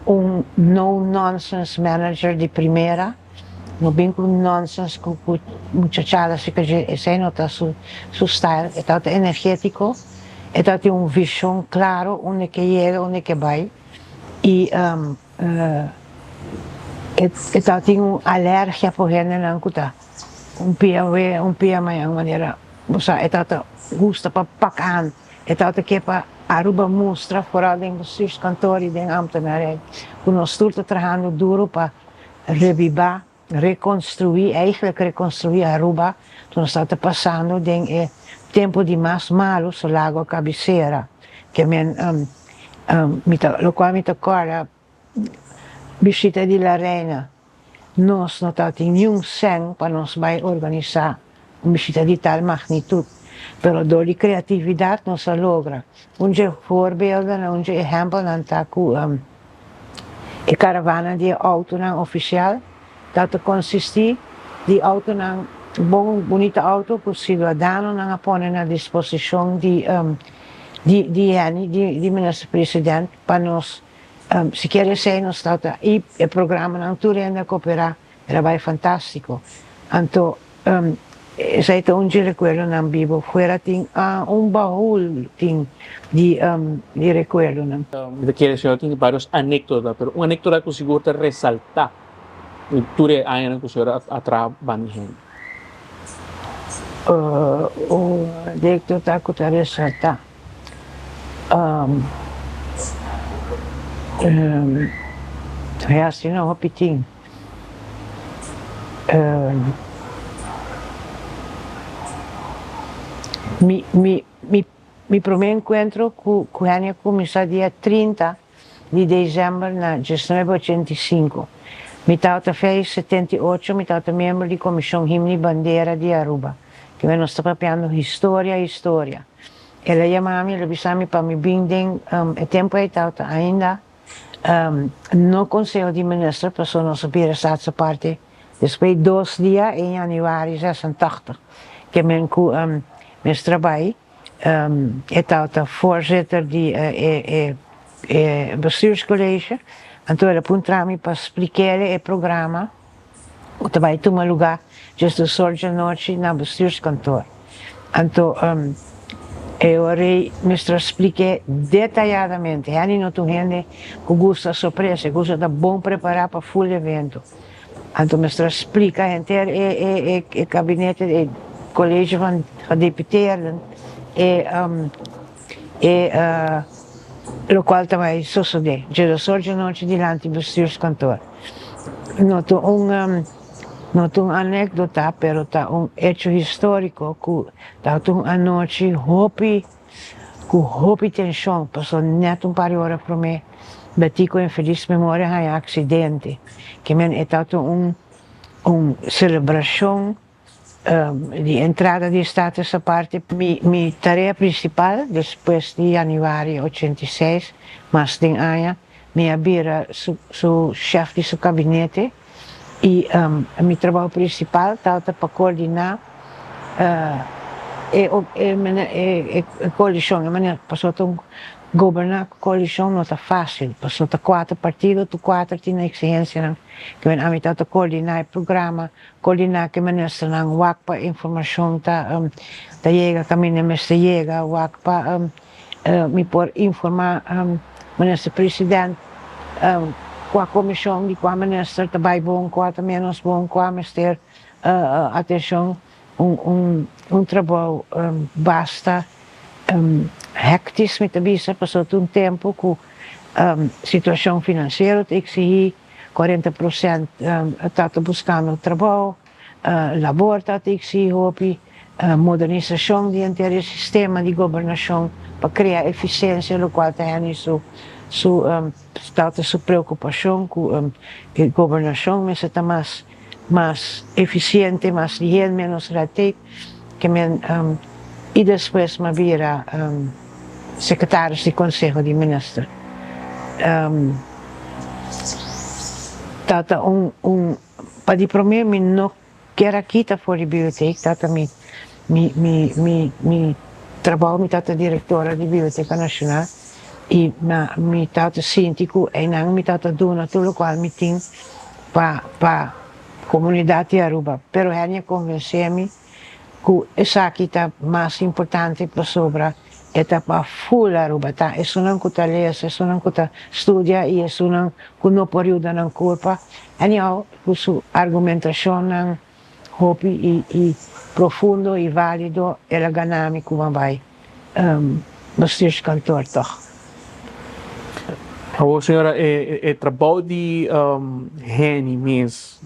Un no nonsense manager di primera, no bin cu nonsense cu cu muchachada si cu dje, esey no ta su su style, e tabata energetico, e tabatin un vision claro unda e ke yega, unda e ke bay y e e tabatin un alergia por hendenan cu ta un pia awe un pia mañan manera bo sa e tabata gusta pa pak aan. E tabata ke pa Aruba mustra, foral den bestuurskantoor i den ambtenarij, ku nos tur ta trahando duro pa rebibá, rekonstruí, eigenlijk rekonstruí Aruba, ku nos tabata pasando den e tempu di mas malu, so Lago a kabisera. Ke men, mi ta, lokual mi ta kòrda bishita di La Reina, Nos no tabatin niun sèn pa nos bai organisá un bishita di tal magnitut, pero dor di kreatividat nos a logra. Un dje voorbeelden, un dje ehèmpelnan ta ku e karavana di e outonan ofisial tabata konsistí di outonan bon bunita outo ku siudadanonan a pone na disposishon di di Henny, di Minister President pa nos Si kier esey nos ta ta y e programanan tur hende a coopera era bay fantastico. Anto esey ta un dje recuerdonan bibo. Fuera tin un bahul tin di di recuerdonan. Mi ta kere señor tin varios anecdota pero un anecdota cu sigur ta resalta di tur e añanan cu señor a traha banda di hende. Un anecdota cu ta resalta. E asina hopi tin. Mi mi mi mi prome enkuentro ku ku Henny a kuminsá dia 30 di desèmber na diesnuebe ochenta i sinku. Mi tabata fei 78, mi tabata miembro di Komishon Himno i Bandera di Aruba. Kimen nos ta papiando historia historia. El a yama mi, el a bisa mi pa mi bin den e tempu ei tabata ainda no Conseho di Minister pasobra nos a bira Staats Aparte despues di dos dia en januari 86 ke men ku mester a bai e tabata voorzitter di e e bestuurscollege anto el a puntra mi pa splik'el e programa ku ta bai tuma lugá djes dos or djanochi na bestuurskantoor. Anto e ora ei mester a splik'é detayadamente. Henny no ta un hende ku gusta sorpresa, e gusta ta bon prepará pa ful evento. Anto mester a splika henter e e kabinete, e College van Gedeputeerden, e e lokual ta bai sosodé dje dos or djanochi dilanti bestuurskantoor. No ta un no ta un anekdota pero ta un echo historiko ku tabata un anochi hopi ku hopi tenshon pasobra nèt un par di ora promé Betico en felis memoria haña aksidente ke men e tabata un un selebrashon Di entrada di Status Aparte mi mi tarea principal despues di januari 86 mas den aña mi a bira su su chef di su kabinete y mi trabou principal tabata pa coordina e e e coalicion e manera pasobra ta un goberna cu coalicion no ta facil pasobra ta cuater partido tur cuater tin nan exigencianan kimen ami tabata coordina e programa Coordiná ku e ministernan, wak pa informashon ta ta yega kaminda e mester yega, wak pa mi por informá minister president kua komishon di kua minister ta bai bon, kua ta ménos bon, kua mester atenshon. Un un trabou basta hèktis mi ta bisa pasobra ta un tempu ku situashon finansiero ta eksigí. 40% ta ta buskando trabou, labor ta ta eksigi hopi, modernisashon di henter e sistema di gobernashon pa krea efisiensia lokual ta hende su su ta ta su preokupashon ku e gobernashon mester ta mas mas efisiente, mas lihel, menos red tape ke men i despues m'a bira sekretaris di konseho di minister. Tata un un pa di prome mi no kier a kita for di bibliotek tata mi mi mi mi mi trabou mi tata direktora di biblioteka nashonal. I ma mi tabata sinti ku einan mi tabata duna tur lokual mi tin pa pa komunidat di Aruba. Pero Henny a konvensé mi ku esaki ta mas importante pasobra e ta pa ful Aruba. Ta esunnan ku ta lesa, esunnan ku ta studia i esunnan ku no por yuda nan kurpa. Anyhow, ku su argumentashonnan hopi i i profundo i valido el a gana mi ku a bai bestuurskantoor tog. Awor señora e e trabou di Henny mes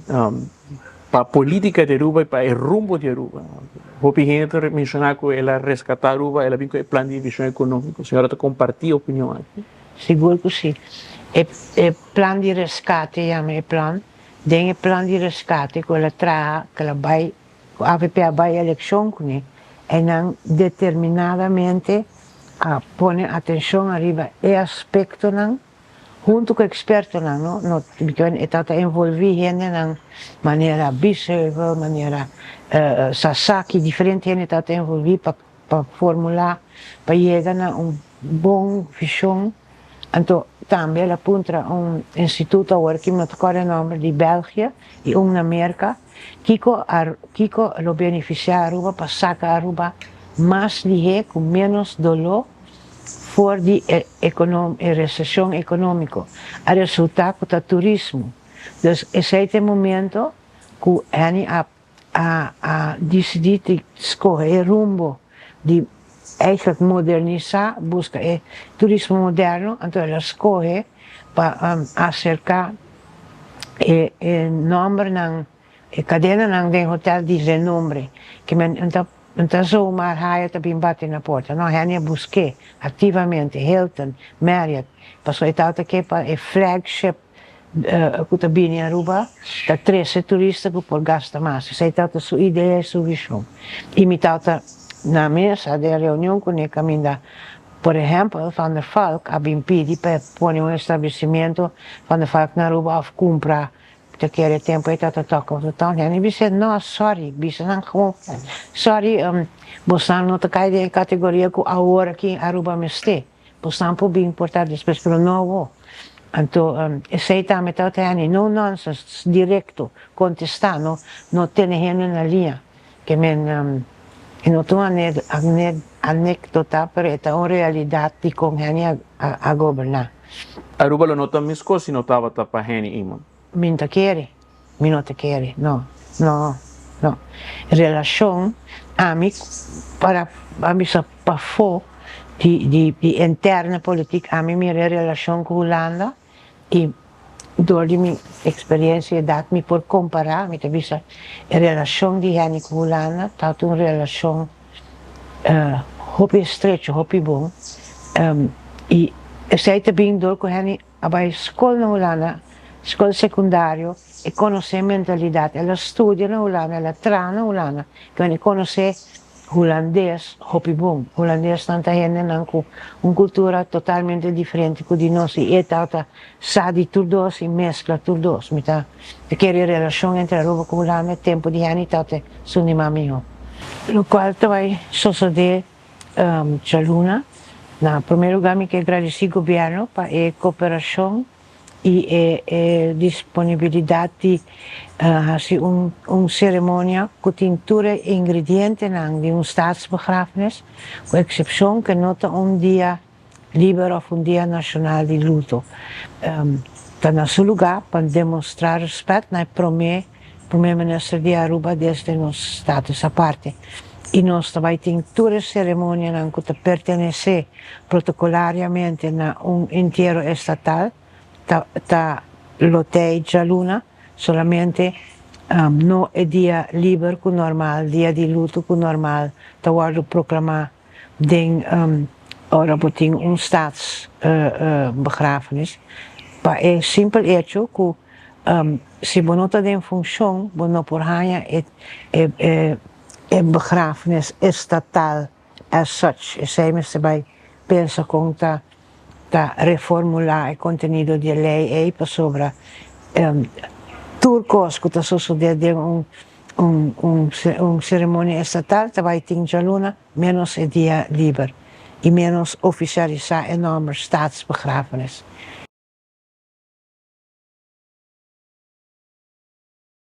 pa politica di Aruba y pa e rumbo di Aruba. Hopi hende ta menciona cu el a rescata Aruba, el a bin cu e plan di vision economico. Señora ta comparti e opinion aki? Sigur cu si. E e plan di rescate yama e plan. Den e plan di rescate cu el a traha, cu el a bay, cu avp a bay eleccion cune, eynan determinadamente a pone atencion ariba e aspectonan hunto cu expertonan, no, no, e tabata envolvi hendenan manera Biesheuvel, manera Sasaki, diferente hende tabata envolvi pa pa formula, pa yega na un bon vision. Anto tambe el a puntra un instituto, awor ki mi no ta kòrda e nòmber, di België i un na Merka, kiko kiko lo benefisiá Aruba pa saka Aruba mas lihé ku ménos doló for di e e reseshon ekonómiko. A resultá ku ta turismo. Dus esei ta e momento ku Henny a a a disidí di skohe e rumbo di eigenlijk modernisá, buska e turismo moderno, anto el a skohe pa aserká e e nòmbernan, e kadenanan den hotèl di renombre, ke men no ta no ta zomaar haya ta bin bati na porta, no, hende a busk'é aktivamente, Hilton, Marriott, pasobra e tabata ke pa e flagship ku ta bini Aruba ta trese turista ku por gasta mas. Esei tabata su idea i su vishon. I mi tabata na mesa den reunion kuné kaminda por ehèmpel Van der Valk a bin pidi pa e pone un establesimiento Van der Valk na Aruba òf kumpra ta kere tempu ei tabata Talk of the Town. Hende bis'é no sorry bisa nan gewoon sorry bosnan no ta kai den e kategoria ku awor aki Aruba mester. Bosnan por bin por ta despues pero no awo. Anto esey tambe tabata hende no nonsense directo contesta no no tene hende na liña ke men e no ta un anecdota pero e ta un realidad di con hende a goberna. Aruba lo no ta mescos si no tabata pa Henny Eman. Mi no ta kere. Mi no ta kere, no, no, no. Relashon ami para a bisa pafó di di di interne politiek ami mira e relashon ku Hulanda i dor di mi eksperensia i edat mi por kompará, mi ta bisa e relashon di hende ku Hulanda tabata un relashon hopi estrecho, hopi bon i esei ta bin dor ku hende A bai skol na Hulanda, skol sekundario, e konosé mentalidat. El a studia na Hulanda, el a traha na Hulanda, kende e konosé hulandes hopi bon. Hulandesnan ta hendenan ku un kultura totalmente diferente ku di nos i e tabata sa di tur dos i meskla tur dos. Mi ta kere e relashon entre Aruba ku Hulanda e tempu di hende tabata esun di mas mihó. Lokual ta bai sosodé Djaluna. Na promé lugá mi ke gradisí gobièrnu pa e koperashon i e disponibilidat di hasi un seremonia ku tin tur e ingredientenan di un staatsbegrafenis, ku eksepshon ke no ta un dia liber òf un dia nashonal di luto. Ta na su lugá pa demostrá rèspèt na e promé Prome Minister di Aruba desde nos status aparte y nos ta bay tin tur e ceremonianan cu ta pertenece protocolariamente na un entiero estatal ta ta lo tey djaluna solamente no e dia liber cu normal dia di luto cu normal ta wordo proclama den ora bo tin un staats begrafenis pa e simpel hecho cu si bo no ta den funcion bo no por haña e e begrafenis estatal as such. Esey mester bay pensa con ta ta reformula e contenido di e ley ey pasobra tur cos cu ta sosode den un un ceremonia estatal ta bay tin djaluna menos e dia liber. I menos ofisialisá e nòmber staatsbegrafenis.